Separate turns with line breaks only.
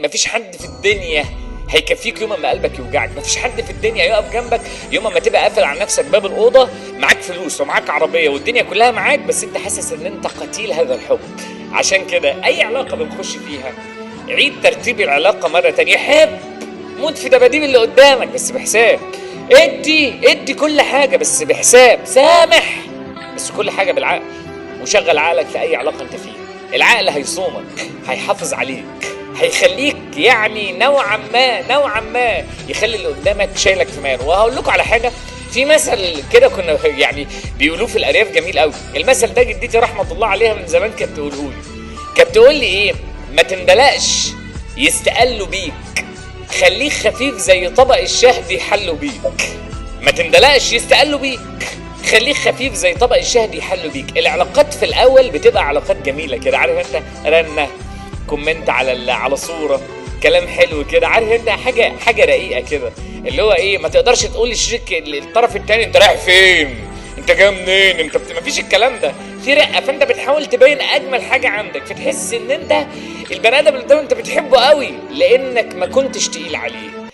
مفيش حد في الدنيا هيكفيك يوم ما قلبك يوجعك، مفيش حد في الدنيا يقف جنبك يوم ما تبقى قافل على نفسك باب الاوضة، معاك فلوس ومعاك عربية والدنيا كلها معاك، بس انت حاسس ان انت قتيل هذا الحب. عشان كده اي علاقة بنخش فيها عيد ترتيب العلاقة مرة تانية. حب، موت في دباديب اللي قدامك بس بحساب، ادي كل حاجة بس بحساب، سامح بس كل حاجة بالعقل، وشغل عقلك في اي علاقة انت فيها. العقل هيصومك، هيحافظ عليك، هيخليك يعني نوعا ما، نوعا ما يخلي اللي قدامك شايلك في ماله. وهقول لكم على حاجة، في مثل كده كنا يعني بيقولوه في الارياف جميل قوي. المثل ده جدتي رحمه الله عليها من زمان كانت تقوله لي. كانت تقول لي ايه؟ ما تندلقش يستقلوا بيك، خليك خفيف زي طبق الشهد يحلوا بيك. ما تندلقش يستقلوا بيك، خليك خفيف زي طبق الشهد يحلوا بيك. العلاقات في الاول بتبقى علاقات جميلة كده، عارف انت، رنه، comment على صوره، كلام حلو كده، عارف انت، حاجة رقيقه كده، اللي هو ايه، ما تقدرش تقول للشريك الطرف الثاني انت رايح فين، انت جاي منين، انت مفيش الكلام ده، في رقه. فانت بتحاول تبين اجمل حاجة عندك، فتحس ان انت البني ادم اللي قدامك انت بتحبه قوي لانك ما كنتش تقيل عليه.